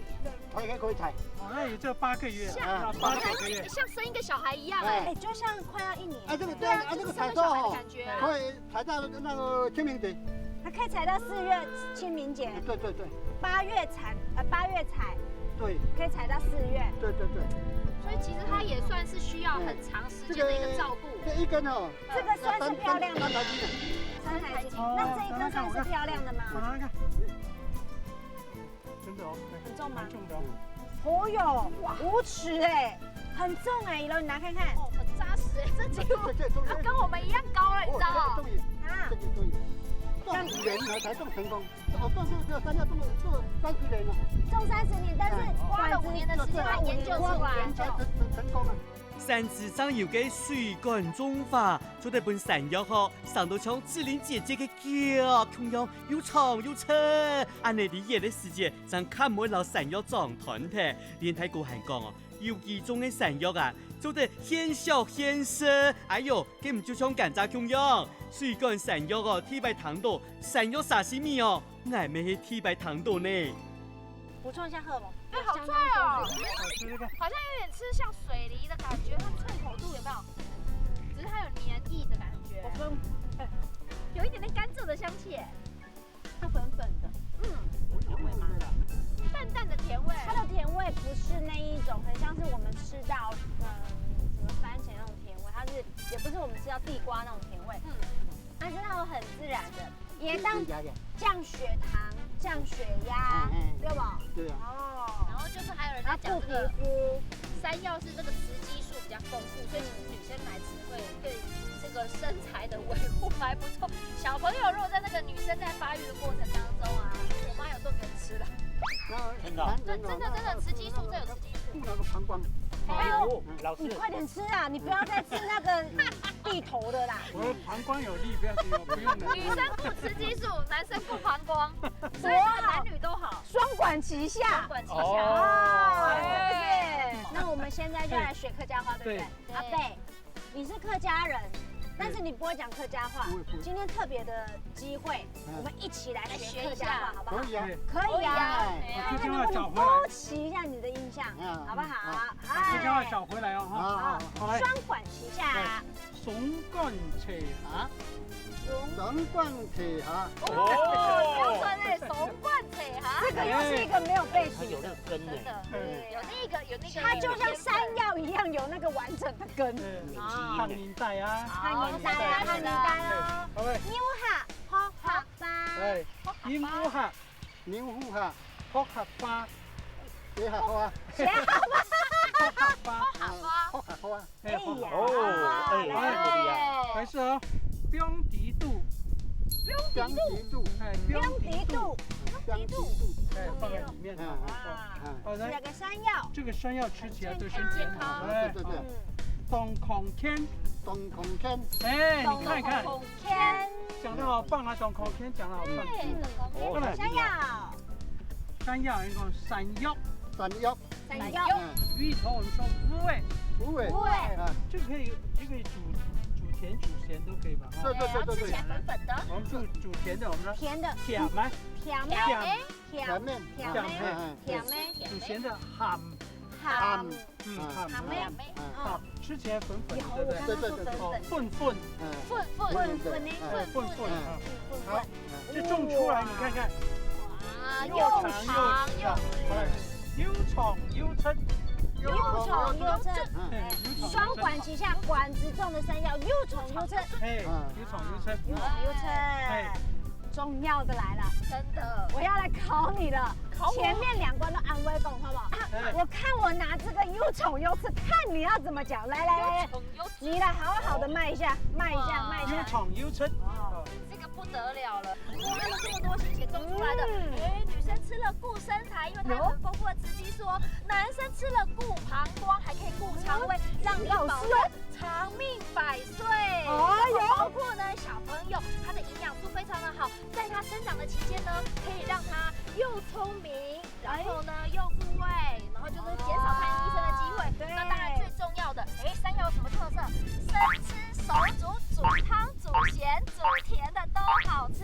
才可以採。哦，那也就八個月，下，啊，八九個月。像，像生一個小孩一樣欸。哎。哎，就像快要一年。啊，這個，對啊，啊，這個採收哦，就是生個小孩的感覺啊。可以 採到那個清明節。它可以採到四月清明節。對，對，對。八月產，呃，八月採，對。可以採到四月。對，對，對。所以其實它也算是需要很長時間的一個照顧。哎，這個，這一根哦，這個算是漂亮的嗎？三，三台斤啊。三台斤。哦，那這一根算是漂亮的嗎？我拿來看，我拿來看。真的哦，對，很重嗎？蠻重的哦。哦喲，哇，五尺欸，很重欸，一楼你拿看看。哦，很扎實欸，這幾乎，這，這，這，啊，跟我們一樣高了，你知道嗎？哦，這個重一點。啊。這個重一點。三十年来才种成功。哦，对对对，山药种了，种了三十年了。种三十年，但是哎，花了五年的时间，他研究出来。五年才成，成，成功啊。三十年个水管种法，做得分山藥吼，生到像志玲姐姐个腳共樣，又長又直。恁呢，你遠个時節，正看毋會摎山藥長斷忒。連大哥還講哦， 有機種个山藥啊，做得現削現食。哎喲，該毋就像甘蔗共樣，水管山藥哦，地位當多，山藥沙西米哦，𠊎乜係地位當多呢。補充一下荷爾蒙。哎，好脆哦，好吃這個。好像有點吃像水梨的感覺，它脆口度有沒有？只是它有黏液的感覺。我跟，哎，有一点点甘蔗的香气耶。 它粉粉的，嗯，有甜味吗？淡淡的甜味。它的甜味不是那一种很像是我们吃到，嗯，什么番茄那种甜味，它是，也不是我们吃到地瓜那种甜味，嗯，它是那种很自然的，也当降血糖、降血压，嗯，嗯，对吧？对啊。哦，然后就是还有人在讲这个，然后顾皮肤。山药是这个雌激素比较丰富，所以其实女生来吃会对这个身材的维护还不错。小朋友如果在那个女生在发育的过程当中啊，我妈有做给我吃的。那真的哦？对，真的真的，雌激素，这有雌激素。顾那个膀胱。哎呦，老师，你快点吃啊！你不要再吃那个地头的啦。我的膀胱有力，不要紧，我不用了。女生顾雌激素，男生顾膀胱，所以这个男女都好。双管齐下。双管齐下。哦，是不是？那我们现在就来学客家话，对不对？对。阿贝，你是客家人，但是你不会讲客家话。不会，不会。今天特别的机会，嗯，我们一起来学客家话，好不好？可以啊。可以啊。可以啊。哎，把客家话找回来。看看能不能勾起一下你的印象，嗯，好不好？嗯。把客家话找回来哦，哈。好，好，好。好，来。双管齐下。对。双管齐下。双管齐下。哦，标准欸，双管齐下。这个又是一个没有背景的。它有那个根呢。真的，对。有那个，有那个，它就像山药一样，有那个完整的根。嗯，啊。含仁带啊。含仁带啊，含仁带啊。好嘞。牛下，好下吧。哎，牛下。 牛下，福客花。谁好花？谁好花？福客花。啊，福客花。哎，哎呀，哦，哎，哎，哎，还是哦，放底肚。放底肚。哎，放底肚。放底肚。哎，放在里面啊。嗯，嗯，好，来，这个山药。这个山药吃起来对身体很好，哎，对，对，对。嗯。当康健。当康健。哎，你看看。当康健。 讲得好棒啊，当康健讲得好棒。对，嗯，当康健。哦，山药。山药，你讲山药。山药。山药。嗯。芋头我们说芋仔。芋仔。芋仔。啊。这个可以，这个煮，煮甜煮咸都可以吧？哈。对，对，对，对，对。哎，要吃起来粉粉的。我们煮，煮甜的，我们说甜的。甜吗？甜的。甜。甜。甜面。甜面。甜面。嗯，嗯。甜的，鹹。鹹。鹹。 嗯，啊，鹹味。鹹味。嗯。好，吃起来粉粉的，对不对？有，我刚刚说粉粉。哦，粉粉。嗯。粉粉。粉粉呢？哎，粉粉，粉粉。嗯。啊，这种出来你看看。哇，又长又，又长又，哎，又长又直。又长又直。嗯。哎，又长又直。双管齐下，管子中的山药，又长又直。哎，嗯。又长又直。又长又直。哎。重要的来了，真的。我要来考你了。 考我。前面两关都安慰讲，好不好？哎。我看我拿这个又长又直，看你要怎么讲。来，来，来，来。又长又直。你来好好地卖一下，卖一下，哇。卖一下。又长又直。哦。这个不得了了。你看他们这么多心血种出来的，嗯。哎，女生吃了顾身材，因为它有很丰富的雌激素哦。男生吃了顾膀胱，还可以顾肠胃，让你保持长命百岁。哎呦。然后包括呢，小朋友，它的营养素非常的好， 在他生长的期间呢，可以让他又聪明，然后呢，又护胃，然后就是减少看医生的机会。哦，对。那当然最重要的，哎，山药有什么特色？生吃、熟煮、煮汤、煮咸、煮甜的都好吃。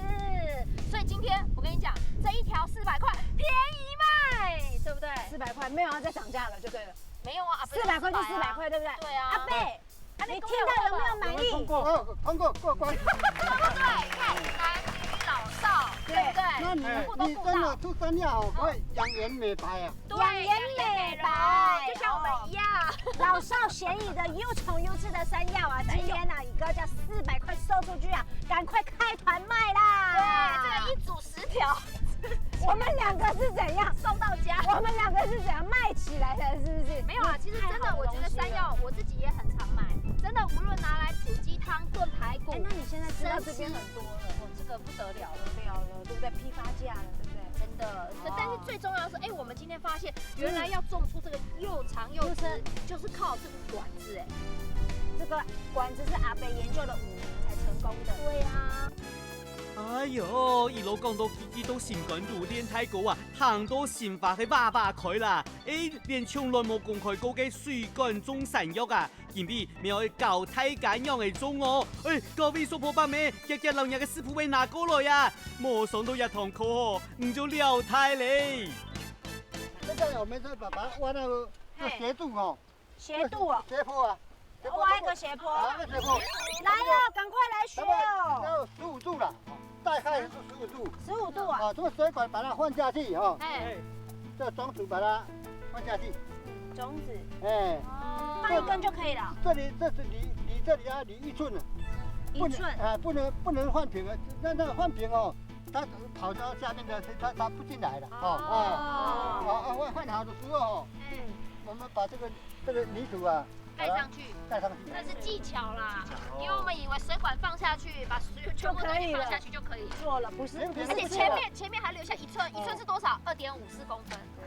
所以今天我跟你讲，这一条四百块便宜卖，对不对？四百块，没有要再涨价了，就对了。没有啊，啊，不是，四百块就四百块，对不对？对啊。阿贝， 你听到有没有满意？我们通过。哦，通过，过关。对不对？你看，男女老少，对不对？那你，全部都顾到。你真的出山药哦，会养颜美白啊。对，养颜美白，就像我们一样。哦。老少咸宜的又长又直的山药啊，今天呢，宇哥叫四百块售出去啊，赶快开团卖啦！对，这个一组十条。我们两个是怎样？送到家。我们两个是怎样卖起来的，是不是？没有啊，其实真的，我觉得山药我自己也很常买，真的，无论拿来煮鸡汤、炖排骨，哎，那你现在吃到这边很多了。生吃，哦，这个不得了了，不得了了，对不对？批发价了，对不对？真的，哦。但是最重要的是，哎，我们今天发现，原来要种出这个又长又直，就是靠这个管子，哎。这个管子是阿伯研究了五年才成功的。对啊。哎哟，一路講到嘰嘰都心肝肚，連大哥啊，聽到心花係哇哇開啦！哎，連從來無公開過个水管種山藥啊， 今晡日乜愛教大家仰仔種哦！哎，各位叔婆伯姆，遽遽摎若个屎朏仔拿過來啊！無上到這堂課吼，你就了大咧！現在我們是把把它挖那個做斜度哦，斜度哦，斜坡啊，挖一个斜坡，啊，那斜坡，来哦，赶快来学哦，要十五度了，大概是十五度十五度啊，啊，这个水管把它换下去哈，哎，这桩子把它换下去，种子哎。放一根就可以了，这里这是离离这里要离一寸了，一寸，啊，不能不能换平啊，那那换平哦，它跑到下面的，它它不进来了哦，哎，哦，好啊，换换好的时候哦，哎，我们把这个这个泥土啊盖上去。盖上去，那是技巧啦，因为我们以为水管放下去，把水全部东西放下去就可以。错了，不是，没有不是而且前面前面还留下一寸，一寸是多少？二点五四公分，对，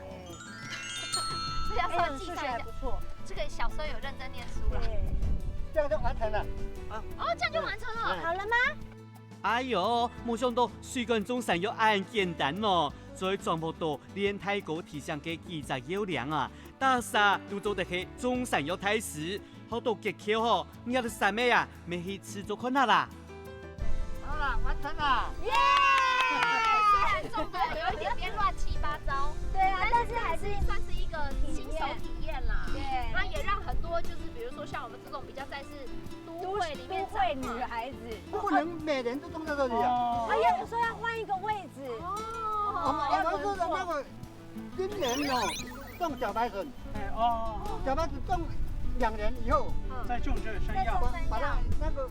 这要稍哎，微计算一下数学还。不错，这个小时候有认真念书啦。对，这样就完成了。哦，这样就完成了。好了吗？哎哟，無想到水管種山藥恁簡單哦！在掌握到連大哥提醒个幾隻要領啊，大家都做得係種山藥大師，學到訣竅吼，你个三妹啊，乜去試做看下啦！好了，完成了。耶！虽然种的有一点点乱七八糟，对啊，但是还是算是一个新手体验啦。对它也让很多就是比如说像我们这种比较在是都都会里面都会女长大孩子，不能每年都种在这里啊。哦，哎呀，我说要换一个位置，我们我们是那个今年哦种茭白笋，哎哦，茭白笋种两年以后，再种这个山药把，把它那个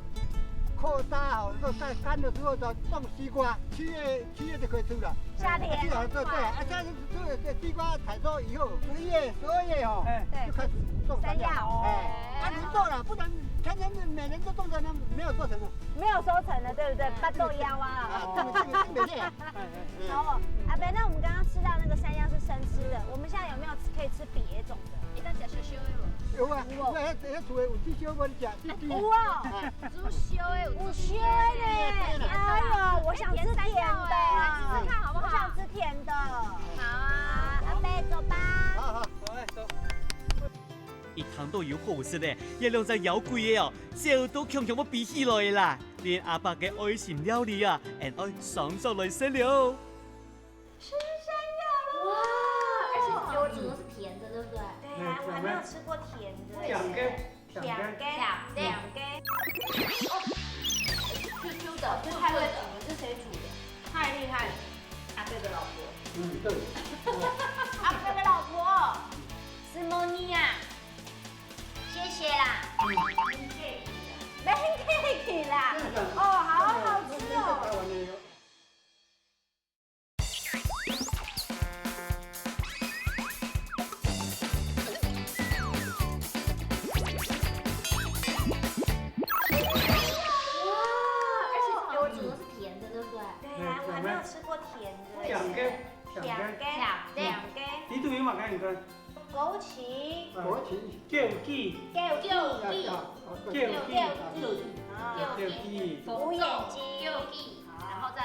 扩大好，就晒干的时候再种西瓜，七月七月就可以吃了。夏天七月对对，啊，这样子这个西瓜采收以后，十一月、十二月哦，哎，对就，开始种山药。山药哎，啊，能做了，不然天天每年都种在那，没有收成的。没有收成了，对不对？八豆腰啊。啊，这个这个这个这个，哎哎，好哦，阿伯，那我们刚刚吃到那个山药是生吃的，我们现在有没有可以吃别种的？一旦假修修的有啊，有啊，那那除了有这些我讲，这这，哇，哎，有修的，有修的呢！哎呦，我想吃甜的，来吃吃看好不好？我想吃甜的。好啊，阿伯走吧。好好。好，来走。一聽到有好食个，這兩隻妖怪个哦，笑到強強要飛起來啦！連阿伯个愛心料理啊，恁愛上手來食了。哇，而且只有煮的是甜的，对不对？对啊，我还没有吃过甜的。茭个，茭个，茭个，茭个。，Q Q 的，这太会煮了，是谁煮的？太厉害了，阿伯的老婆。嗯，对。阿伯的老婆，是莫妮啊，谢谢啦。没客气啦。哦，好好吃哦。而且我煮的是甜的，对不对？对啊，我还没有吃过甜的。茭个，茭个，茭个，茭个。你都有嘛？看你看，枸杞，枸杞，枸杞，枸杞，枸杞，枸杞，枸杞，啊，枸杞，枸杞，然后再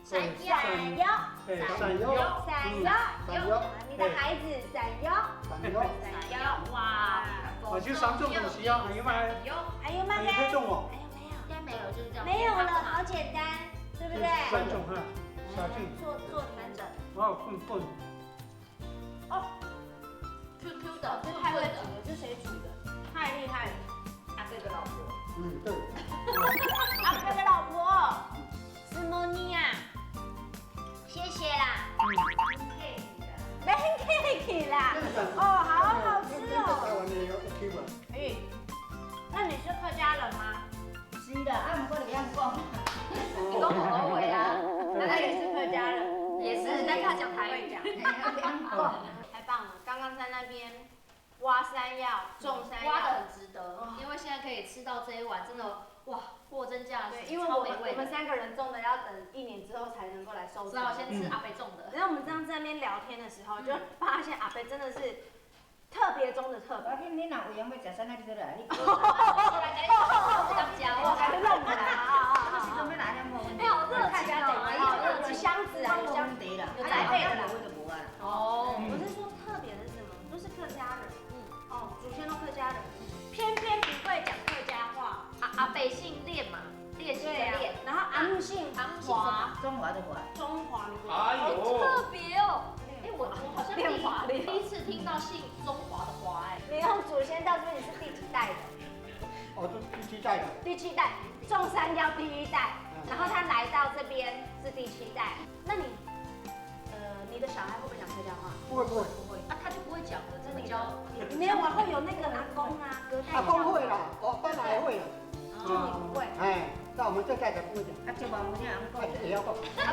山药，山药，哎，山药，山药，山药，你的孩子山药，山药，山药，哇，啊，就三种东西啊，还有吗？有，还有吗？还有别种哦？还有没有？应该没有，就是这样。没有了，好简单，对不对？三种哈，下去，做做调整。哇，混混。哦，QQ 的，这太会煮了，这谁煮的？太厉害了，阿伯的老婆。嗯，对。阿伯的老婆，是莫妮啊，谢谢啦。没客气啦。哦，好好吃哦。台湾的有一 Q 啊。哎，那你是客家人吗？是的，啊，不过你这样讲，你跟我后悔啦，那也是客家人。也是，但是他讲台语讲。太棒了，刚刚在那边挖山药、种山药，挖的很值得，因为现在可以吃到这一碗，真的哇，货真价实，对，因为我们超美味的。我们三个人种的要等一年之后才能够来收成。只好先吃阿伯种的。然后我们这样在那边聊天的时候，就发现阿伯真的是特别中的特别。我讲你若有闲欲食啥，你就来，你我改天弄啦。啊，啊，啊，啊。你是准备哪样？哎，好热情哦，哎，好热情。有箱子啊，有箱子，有长辈的啦。啊，有的无啊。哦，我是说特别的是什么？都是客家人。嗯。哦，祖先都客家人，偏偏不会讲客家话。啊，阿伯姓练嘛，练习的练。对啊，然后阿姆姓阿姆姓什么？华。中华的华。中华的华。哎呦。好特别哦。哎，我，我好像第一，练华练。第一次听到姓中华的华，哎。你用祖先到这边，你是第几代的？哦，这第七代的。第七代，种山药第一代，嗯。然后他来到这边是第七代。那你，呃，你的小孩会不会讲客家话？不会，不会。不会。啊，他就不会讲了，怎么教？你，没有啊，会有那个阿公啊，隔代教。阿公会啦，哦，爸爸也会啦。就你不会。哎，那我们这代才不会讲。啊，就我们这样讲。哎，也要讲。啊，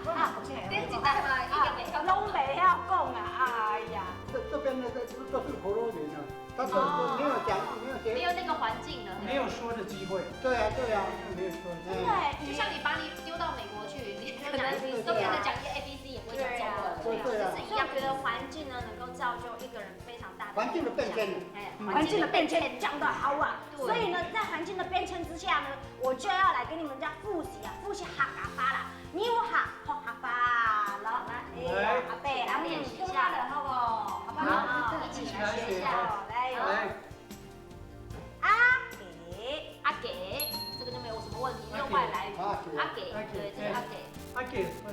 不，啊，啊，不是，这一代嘛，应该没有。啊，拢袂晓讲啊，哎呀。这，这边的，这，这都是婆罗门啊。 他说没有讲，没有学，没有那个环境了。没有说的机会。对啊，对啊。没有说的机会。真的耶，就像你把你丢到美国去，你可能都跟着讲一些A B C，也不会讲中文。对啊，对啊。是一样的。所以我觉得环境呢，能够造就一个人非常大的影响。环境的变迁。哎，环境的变迁讲得好啊。对。所以呢，在环境的变迁之下呢，我就要来跟你们家复习啊，复习客家话啦。 你有學，學客話咯，來，哎，來。阿伯，阿姆，練習一下。聽好了，好不好？好不好？好，一起來學一下。一起來學。來喲。來。阿給。阿給，這個就沒有什麼問題，阿給。用外來語。阿給。阿給，阿給，對，這是阿給。哎。阿給，嗯，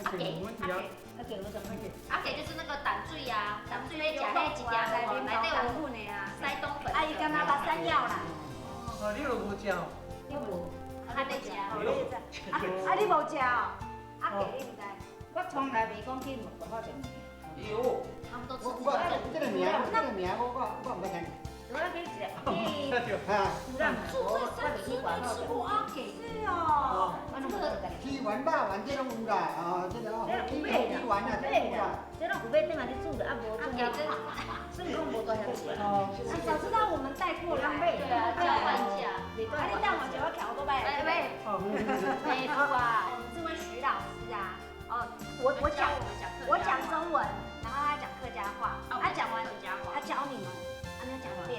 阿給，阿給，有問題啊？阿給。阿給，我想阿給。阿給就是那個膽水啊，膽水咧，食彼一條，內底有塞冬粉。啊，伊敢若捌山藥啦。哦，你有無食哦？你無。啊，你食。哦，你食。啊，啊，你無食哦？ 阿給，你毋知？我從來袂講去外口食物件。有。他們都吃自己種的。我，我，這個名，這個名，我，我，我毋捌聽。我去食，去，啊。住在山村都吃過阿給。是哦。哦。我攏無去食。魚丸、肉丸，這攏有啦，哦，這個，哦，這有賣啦，魚，魚丸啊，這有賣啦。這攏有賣，等下去煮的，啊，無，啊，阿給這，所以講無大家食。哦。啊，早知道我們帶過來。對啊，交換一下。啊，你帶我一下，我騎歐多拜來。哎，喂。哦。沒錯啊。我們這位徐老師啊， 哦，我，我講，他教我們講客家話。我講中文，然後他講客家話，哦，他講完，他講客家話。他教你們，啊，你要講一遍，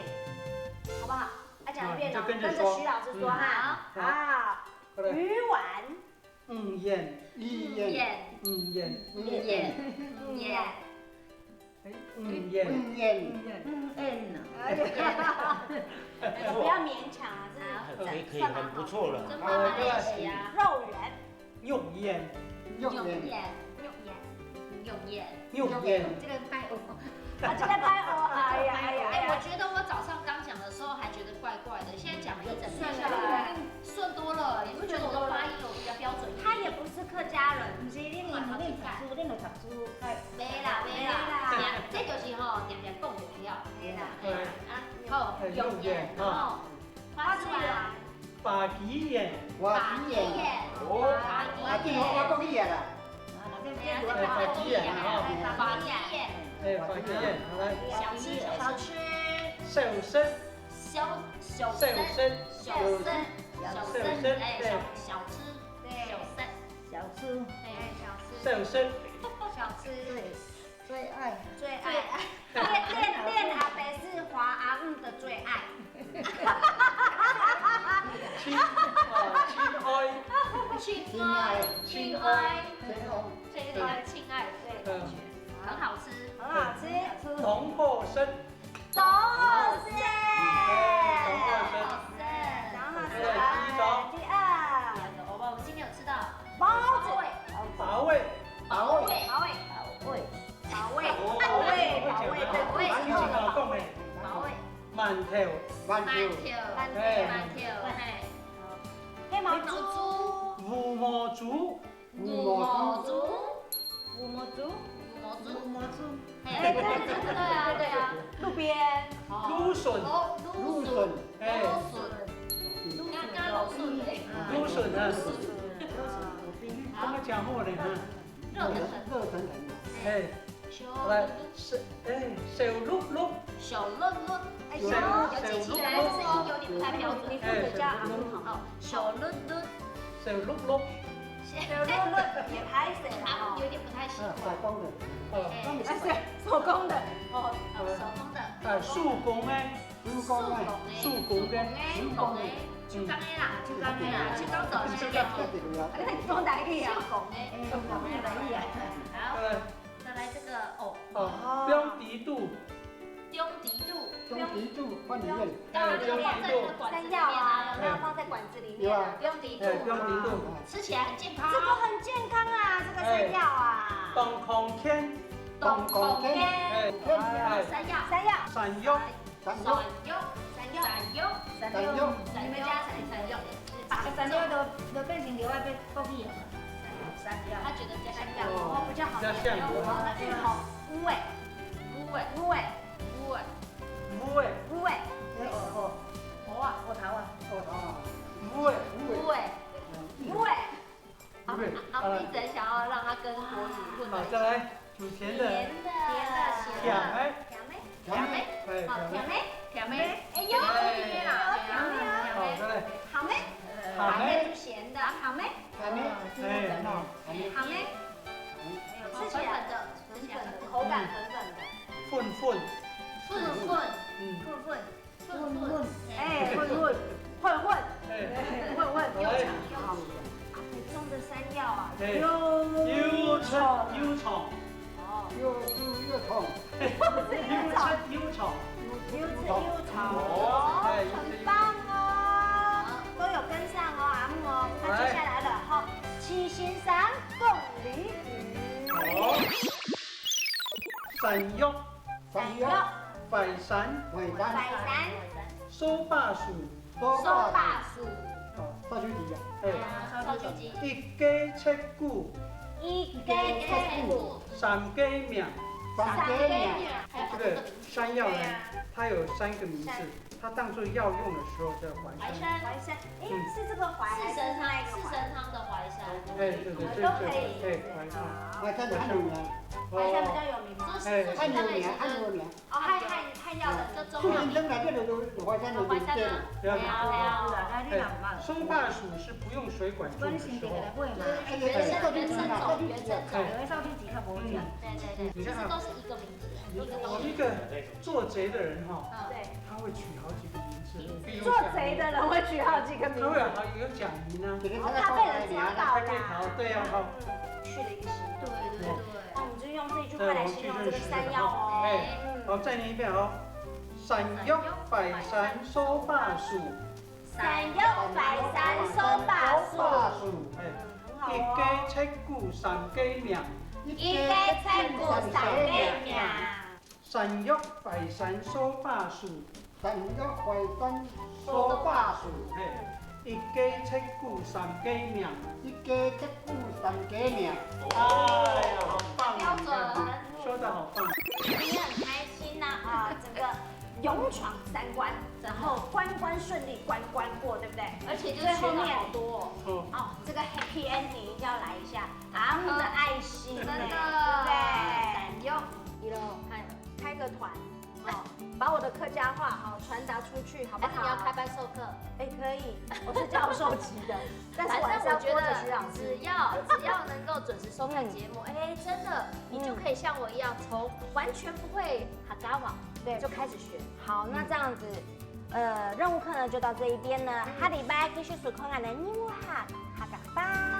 好不好？他講一遍哦，哦，你就跟着說。跟着徐老師說哈。嗯。好。啊，好了。魚丸。魚圓。魚圓。魚圓。魚圓。魚圓。魚圓。 哎，嗯，耶。嗯，耶。嗯，耶。嗯，嗯啊。哎呀，不要勉強啊，這是可以，可以，很不錯了。這慢慢練習啊。肉圓。肉圓。肉圓。肉圓。肉圓。肉圓。這個拜哦。啊，這個拜哦，哎呀，哎呀，哎，哎呀。我覺得我早上剛講的時候還覺得怪怪的，現在講了一整天下來，順多了，你不覺得我的發音有比較標準一點？他也不是客家人，不是，你，你讀書，你讀書， 袂啦，袂啦，袂啦。定，這就是吼，定定講就著。袂啦。嘿，啊，好，哎，用眼，用眼，吼。花枝丸。花枝丸。花枝丸。哦，花枝丸。啊，這个我國語的啦。哎呀，這个我國語的，吼。花枝丸。哎，花枝丸，好，來。小吃，小吃。小食。小，小食。小食。小食，小食，哎，小，哎。小吃，對。小食。 小吃。哎，小吃。小食。小吃。最，最愛。最愛。最愛。戀，戀，戀阿伯是華阿姆的最愛。親，啊，親愛。親愛。親愛。親愛。親愛，親愛，對，嗯。感覺。很好吃。很好吃。濃厚身。 當好食。當好食。當好食。來，第二道。第二。好吧，我們今天有吃到包子。包子。包子。包子。包子。包子。包子。包子。包子。包子。饅頭。饅頭。饅頭。饅頭，嘿。黑毛豬。烏毛豬。 烏毛豬。烏毛豬。烏毛豬。烏毛豬。嘿，對，對，對，對啊，對啊。路邊。哦。蘆筍。哦，蘆筍。蘆筍。嘿。蘆筍。蘆筍。剛剛蘆筍。蘆筍啊。蘆筍。好。剛剛講過了哈。熱騰騰。熱騰騰的。嘿。 來，小，哎，小熝熝。小碌碌，哎，小，小，有点不太标准。你不能叫阿姆好。哦，小碌碌。小碌碌。小碌碌也歹勢啦，哦。有点不太习惯。啊，手工的。哦。哎，哎，是手工的，哦。哦，手工的。哎，手工的。手工的。手工的。手工的。手工的。手工的啦，手工的啦，手工做，手工做。哎，你讲台语啊？手工的。手工的，台语啊。好。 再来这个，哦。哦，中底肚。中底肚。中底肚，放里面。当然要放在那个管子里面啊。山药啊，有没有放在管子里面啊？有啊。中底肚。哎，中底肚。吃起来很健康。这个很健康啊，这个山药啊。哎。当康健。当康健。哎，哎。山药。山药。山药。 山药。山药，山药，山药，山药。你们家产山药，把山药都，都变成另外一个东西了。山药。他觉得比较像。哦，比较好。比较像。好，那芋头，芋仔，芋仔，芋仔，芋仔，芋仔。芋仔。芋仔。芋仔，芋仔。芋仔。芋仔。芋仔。芋仔。芋仔。 阿，阿，阿飞一直想要让它跟国语混在一起。好，再来，主甜的。甜的，甜的，甜的。甜的。甜的。甜的。哎，甜的。哎，有甜的啦，甜的啦，甜的。好，再来。鹹的。鹹的。鹹的就鹹的，鹹的。鹹的，哎，鹹的。鹹的。吃起來粉粉的，吃起來粉粉的。口感粉粉的。粉粉。粉粉。嗯。粉粉。 混混，哎，混混，混混，哎，混混，又长又好。阿飞种的山药啊，哎，又，又长又长。哦，又粗又长。又粗又长。又粗又长。哦，哎，很棒哦，都有跟上哦，阿木哦。那接下来了哈，七星山共俚语。哦，山药。 山药。淮山。淮山。淮山。扫把树。扫把树。哦，扫帚机啊。哎。啊，扫帚机。一家七口。一家七口。三家名。三家名。这个山药呢，它有三个名字，它当初药用的时候叫淮山。淮山。淮山。哎，嗯。是这个淮还是那个淮？四神汤，四神汤的淮山。哎，对，对，对，对，都可以。哎，淮山。淮山的还有名。淮山比较有名吗？哎。还有名，还有名。 哦，还，还，还要的，这中药名。树林生来这个有，有淮山的，有淮山吗？对啊，对啊。哎，扫把树是不用水管种的时候。哎，原生，原生种，原生种。哎。对，对，对。你看啊，其实都是一个名字，一个东西。一个做贼的人哈，嗯。对。他会取好几个名字，可以用这样。做贼的人会取好几个名字。他会有好几个假名啊。哦，怕被人抓到啦。他可以逃，对啊，哈。嗯，去了一个新的。对，对，对。 那我们就用这句话来形容这个山药哦。哎，好，再念一遍哦。山药淮山扫把树。山药淮山扫把树。哎，嗯，很好哦。一家七口三家名。一家七口三家名。 山药淮山掃把樹。山药淮山扫把树。嘿，一家七口三家名。一家七口三家名。哎呀，好棒啊！标准。说得好棒。你很开心呐，啊，整个勇闯三关，然后关关顺利，关关过，对不对？而且就学到好多哦。最后面，哦。哦，这个 happy ending 一定要来一下，阿木的爱心呢，真的。对不对？山药。一楼，嗨。 开个团，哦，把我的客家话，哦，传达出去，好不好？还是你要开班授课？哎，可以，我是教授级的，但是我还是要拖着学长制。反正我觉得只要，只要能够准时收看节目，嗯。哎，真的，你就可以像我一样，从完全不会客家话，对。就开始学。好，那这样子，嗯。呃，任务课呢就到这一边呢，嗯。下礼拜继续收看我们的任务课，客家班。